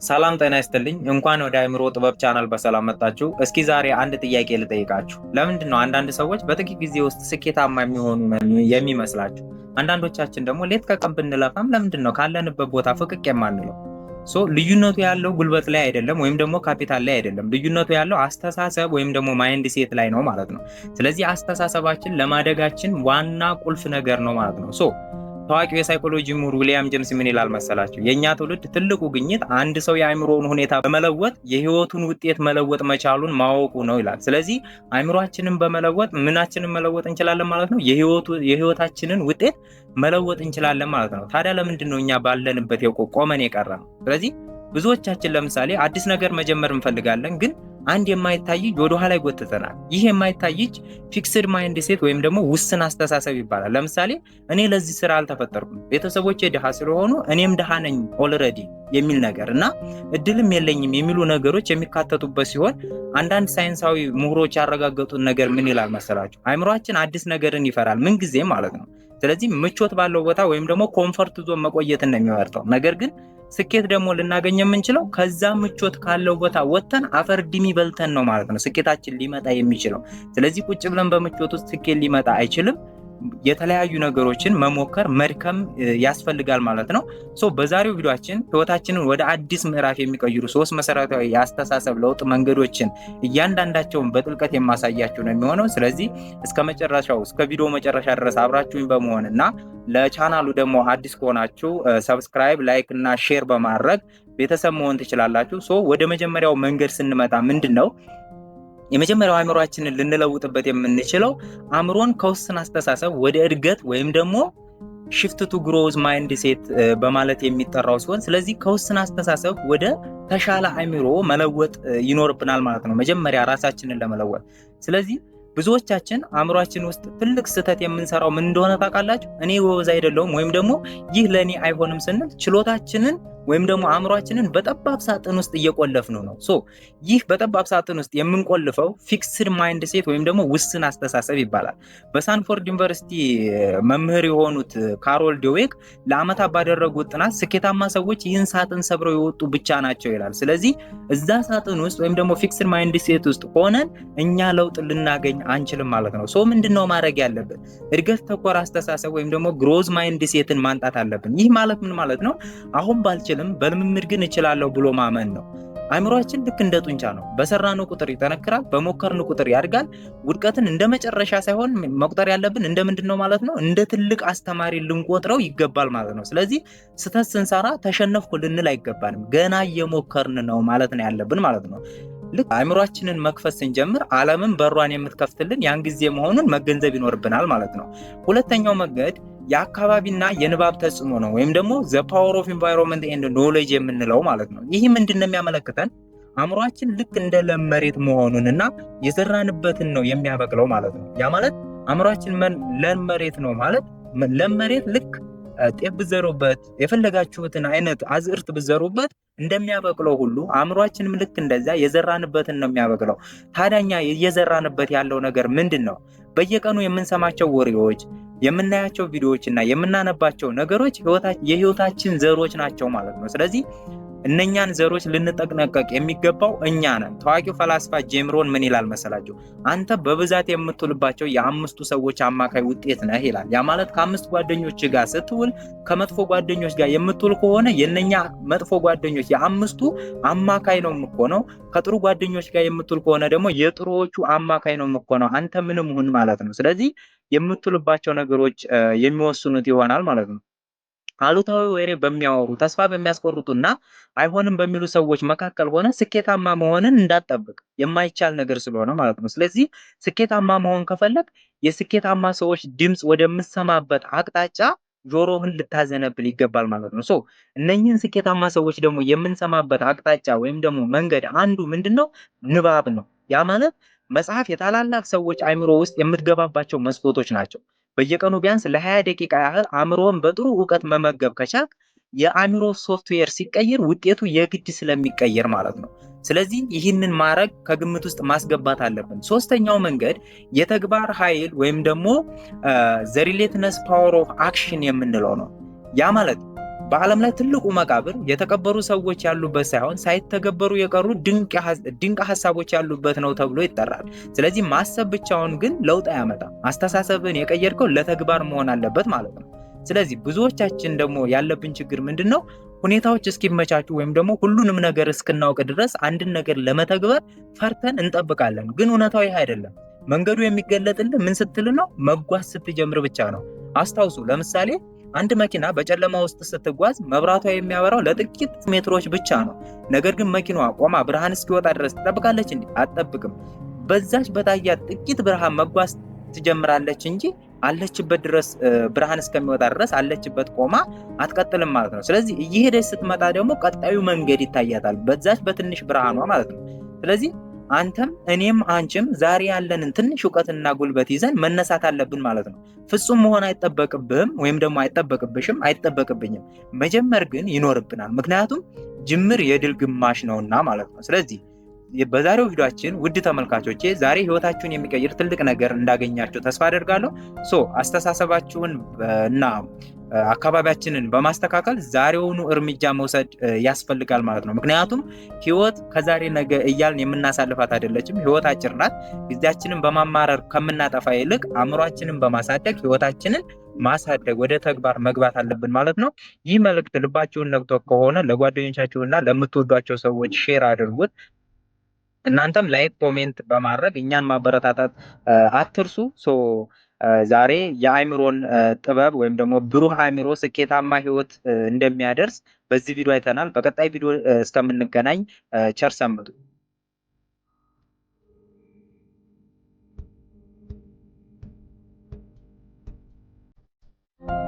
ሰላም ጤና ይስጥልኝ። እንኳን ወደ አእምሮ ጥበብ ቻናል በሰላም መጣችሁ። እስኪ ዛሬ አንድ ጥያቄ ልጠይቃችሁ። ለምንድን ነው አንዳንድ ሰዎች በጥቂት ጊዜ ውስጥ ስኬታማ የሚሆኑ የሚመስላችሁ? አንዳንዶቻችን ደግሞ ሌት ከቀን ብንለፋም ለምንድን ነው ካለንበት ቦታ ፍቅቅ የማንለው? So ልዩነቱ ያለው ጉልበት ላይ አይደለም፣ ወይም ደግሞ ካፒታል ላይ አይደለም። ልዩነቱ ያለው አስተሳሰብ ወይም ደግሞ mindset ላይ ነው ማለት ነው። ስለዚህ አስተሳሰባችን ለማደጋችን ዋና ቁልፍ ነገር ነው ማለት ነው። So ታዋቂው የሳይኮሎጂ ምሁር ዊሊያም ጄምስ ምን ይላል መሰላችሁ? የእኛ ትውልድ ትልቁ ግኝት አንድ ሰው የአእምሮውን ሁኔታ በመለወጥ የህይወቱን ውጤት መለወጥ መቻሉን ማወቁ ነው ይላል። ስለዚህ አእምሮአችንን በመለወጥ ምናችንን መለወጥ እንችላለን ማለት ነው። የህይወታችንን ውጤት መለወጥ እንችላለን ማለት ነው። ታዲያ ለምንድን ነው እኛ ባለንበት ቆመን የቀረነው? ስለዚህ ብዙዎቻችን ለምሳሌ አዲስ ነገር መጀመር እንፈልጋለን፣ ግን አንድ የማይታይ እጅ ወደ ኋላ ይጎትተናል። ይህ የማይታይ እጅ fixed mindset ወይም ደግሞ ውስን አስተሳሰብ ይባላል። ለምሳሌ እኔ ለዚህ ስራ አልተፈጠርኩም፣ ቤተሰቦቼ ድሃ ስለሆኑ እኔም ድሃ ነኝ already የሚል ነገር እና እድልም የለኝም የሚሉ ነገሮች የሚካተቱበት ሲሆን፣ አንዳንድ ሳይንሳዊ ምሁሮች ያረጋገጡት ነገር ምን ይላል መሰላችሁ? አእምሯችን አዲስ ነገርን ይፈራል ምንጊዜም ማለት ነው። ስለዚህ ምቾት ባለው ቦታ ወይም ደግሞ comfort zone መቆየትን ነው የሚመርጠው። ነገር ግን ስኬት ደግሞ ልናገኝ የምንችለው ከዛ ምቾት ካለው ቦታ ወጥተን አፈር ድሜ በልተን ነው ማለት ነው ስኬታችን ሊመጣ የሚችለው። ስለዚህ ቁጭ ብለን በምቾት ውስጥ ስኬት ሊመጣ አይችልም። የተለያዩ ነገሮችን መሞከር፣ መድከም ያስፈልጋል ማለት ነው። So በዛሬው ቪዲዮአችን ህይወታችንን ወደ አዲስ ምዕራፍ የሚቀይሩ ሶስት መሰረታዊ የአስተሳሰብ ለውጥ መንገዶችን እያንዳንዳቸውን በጥልቀት የማሳያችሁ ነው የሚሆነው። ስለዚህ እስከ መጨረሻው፣ እስከ ቪዲዮ መጨረሻ ድረስ አብራችሁኝ በመሆን እና ለቻናሉ ደግሞ አዲስ ከሆናችሁ subscribe፣ like እና share በማድረግ ቤተሰብ መሆን ትችላላችሁ። So ወደ መጀመሪያው መንገድ ስንመጣ ምንድን ነው የመጀመሪያው አእምሯችንን ልንለውጥበት የምንችለው? አእምሮን ከውስን አስተሳሰብ ወደ እድገት ወይም ደግሞ shift to growth mindset በማለት የሚጠራው ሲሆን፣ ስለዚህ ከውስን አስተሳሰብ ወደ ተሻለ አእምሮ መለወጥ ይኖርብናል ማለት ነው፣ መጀመሪያ ራሳችንን ለመለወጥ። ስለዚህ ብዙዎቻችን አእምሯችን ውስጥ ትልቅ ስህተት የምንሰራው ምን እንደሆነ ታውቃላችሁ? እኔ ጎበዝ አይደለሁም ወይም ደግሞ ይህ ለእኔ አይሆንም ስንል ችሎታችንን ወይም ደግሞ አእምሯችንን በጠባብ ሳጥን ውስጥ እየቆለፍነው ነው። So ይህ በጠባብ ሳጥን ውስጥ የምንቆልፈው fixed mindset ወይም ደግሞ ውስን አስተሳሰብ ይባላል። በሳንፎርድ ዩኒቨርሲቲ መምህር የሆኑት ካሮል ዴዌክ ለዓመታት ባደረጉት ጥናት ስኬታማ ሰዎች ይህን ሳጥን ሰብረው የወጡ ብቻ ናቸው ይላል። ስለዚህ እዛ ሳጥን ውስጥ ወይም ደግሞ fixed mindset ውስጥ ሆነን እኛ ለውጥ ልናገኝ አንችልም ማለት ነው። So ምንድነው ማድረግ ያለብን? እድገት ተኮር አስተሳሰብ ወይም ደግሞ growth mindset ን ማምጣት አለብን። ይህ ማለት ምን ማለት ነው? አሁን ባልችልም በልምምድ ግን እችላለሁ ብሎ ማመን ነው። አእምሯችን ልክ እንደ ጡንቻ ነው። በሰራነው ቁጥር ይጠነክራል፣ በሞከርን ቁጥር ያድጋል። ውድቀትን እንደ መጨረሻ ሳይሆን መቁጠር ያለብን እንደ ምንድን ነው ማለት ነው? እንደ ትልቅ አስተማሪ ልንቆጥረው ይገባል ማለት ነው። ስለዚህ ስህተት ስንሰራ ተሸነፍኩ ልንል አይገባንም። ገና እየሞከርን ነው ማለት ነው ያለብን ማለት ነው። ልክ አእምሯችንን መክፈት ስንጀምር ዓለምን በሯን የምትከፍትልን ያን ጊዜ መሆኑን መገንዘብ ይኖርብናል ማለት ነው። ሁለተኛው መንገድ የአካባቢና የንባብ ተጽዕኖ ነው፣ ወይም ደግሞ the power of environment and knowledge የምንለው ማለት ነው። ይህ ምንድን ነው የሚያመለክተን? አእምሯችን ልክ እንደ ለም መሬት መሆኑን እና የዘራንበትን ነው የሚያበቅለው ማለት ነው። ያ ማለት አእምሯችን ለም መሬት ነው ማለት፣ ለም መሬት ልክ ጤፍ ብትዘሩበት፣ የፈለጋችሁትን አይነት አዝዕርት ብትዘሩበት እንደሚያበቅለው ሁሉ አእምሯችንም ልክ እንደዛ የዘራንበትን ነው የሚያበቅለው። ታዲያ እኛ እየዘራንበት ያለው ነገር ምንድን ነው? በየቀኑ የምንሰማቸው ወሬዎች፣ የምናያቸው ቪዲዮዎች እና የምናነባቸው ነገሮች የህይወታችን ዘሮች ናቸው ማለት ነው። ስለዚህ እነኛን ዘሮች ልንጠነቀቅ የሚገባው እኛ ነን። ታዋቂው ፈላስፋ ጂም ሮን ምን ይላል መሰላችሁ? አንተ በብዛት የምትውልባቸው የአምስቱ ሰዎች አማካይ ውጤት ነህ ይላል። ያ ማለት ከአምስት ጓደኞች ጋር ስትውል፣ ከመጥፎ ጓደኞች ጋር የምትውል ከሆነ የነኛ መጥፎ ጓደኞች የአምስቱ አማካይ ነው የምትሆነው። ከጥሩ ጓደኞች ጋር የምትውል ከሆነ ደግሞ የጥሩዎቹ አማካይ ነው የምትሆነው። አንተ ምንም ሁን ማለት ነው። ስለዚህ የምትውልባቸው ነገሮች የሚወስኑት ይሆናል ማለት ነው። አሉታዊ ወሬ በሚያወሩ፣ ተስፋ በሚያስቆርጡና አይሆንም በሚሉ ሰዎች መካከል ሆነህ ስኬታማ መሆንን እንዳትጠብቅ፣ የማይቻል ነገር ስለሆነ ማለት ነው። ስለዚህ ስኬታማ መሆን ከፈለግክ የስኬታማ ሰዎች ድምፅ ወደምትሰማበት አቅጣጫ ጆሮህን ልታዘነብል ይገባል ማለት ነው። So እነኚህን ስኬታማ ሰዎች ደግሞ የምንሰማበት አቅጣጫ ወይም ደግሞ መንገድ አንዱ ምንድን ነው? ንባብ ነው። ያ ማለት መጽሐፍ የታላላቅ ሰዎች አእምሮ ውስጥ የምትገባባቸው መስኮቶች ናቸው። በየቀኑ ቢያንስ ለ20 ደቂቃ ያህል አእምሮን በጥሩ እውቀት መመገብ ከቻልክ የአእምሮ ሶፍትዌር ሲቀየር ውጤቱ የግድ ስለሚቀየር ማለት ነው። ስለዚህ ይህንን ማድረግ ከግምት ውስጥ ማስገባት አለብን። ሶስተኛው መንገድ የተግባር ኃይል ወይም ደግሞ the relentless power of action የምንለው ነው። ያ ማለት በዓለም ላይ ትልቁ መቃብር የተቀበሩ ሰዎች ያሉበት ሳይሆን ሳይተገበሩ የቀሩ ድንቅ ሀሳቦች ያሉበት ነው ተብሎ ይጠራል። ስለዚህ ማሰብ ብቻውን ግን ለውጥ አያመጣም። አስተሳሰብን የቀየርከው ለተግባር መሆን አለበት ማለት ነው። ስለዚህ ብዙዎቻችን ደግሞ ያለብን ችግር ምንድን ነው? ሁኔታዎች እስኪመቻቹ ወይም ደግሞ ሁሉንም ነገር እስክናውቅ ድረስ አንድን ነገር ለመተግበር ፈርተን እንጠብቃለን። ግን እውነታው ይህ አይደለም። መንገዱ የሚገለጥልህ ምን ስትል ነው? መጓዝ ስትጀምር ብቻ ነው። አስታውሱ፣ ለምሳሌ አንድ መኪና በጨለማ ውስጥ ስትጓዝ መብራቷ የሚያበራው ለጥቂት ሜትሮች ብቻ ነው። ነገር ግን መኪናዋ ቆማ ብርሃን እስኪወጣ ድረስ ትጠብቃለች እንዴ? አትጠብቅም። በዛች በታያት ጥቂት ብርሃን መጓዝ ትጀምራለች እንጂ አለችበት ድረስ ብርሃን እስከሚወጣ ድረስ አለችበት ቆማ አትቀጥልም ማለት ነው። ስለዚህ እየሄደች ስትመጣ ደግሞ ቀጣዩ መንገድ ይታያታል፣ በዛች በትንሽ ብርሃኗ ማለት ነው። ስለዚህ አንተም እኔም አንቺም ዛሬ ያለንን ትንሽ እውቀትና ጉልበት ይዘን መነሳት አለብን ማለት ነው። ፍጹም መሆን አይጠበቅብህም ወይም ደግሞ አይጠበቅብሽም፣ አይጠበቅብኝም። መጀመር ግን ይኖርብናል። ምክንያቱም ጅምር የድል ግማሽ ነውና ማለት ነው። ስለዚህ በዛሬው ቪዲዮአችን ውድ ተመልካቾቼ ዛሬ ህይወታችሁን የሚቀይር ትልቅ ነገር እንዳገኛችሁ ተስፋ አደርጋለሁ። So አስተሳሰባችሁን እና አካባቢያችንን በማስተካከል ዛሬውኑ እርምጃ መውሰድ ያስፈልጋል ማለት ነው። ምክንያቱም ህይወት ከዛሬ ነገ እያልን የምናሳልፋት አይደለችም። ህይወት አጭር ናት። ጊዜያችንን በማማረር ከምናጠፋ ይልቅ አእምሯችንን በማሳደግ ህይወታችንን ማሳደግ ወደ ተግባር መግባት አለብን ማለት ነው። ይህ መልእክት ልባችሁን ነክቶ ከሆነ ለጓደኞቻችሁና ለምትወዷቸው ሰዎች share አድርጉት። እናንተም like፣ comment በማድረግ እኛን ማበረታታት አትርሱ። So ዛሬ የአእምሮን ጥበብ ወይም ደግሞ ብሩህ አእምሮ ስኬታማ ህይወት እንደሚያደርስ በዚህ ቪዲዮ አይተናል። በቀጣይ ቪዲዮ እስከምንገናኝ ቸር ሰንብቱ።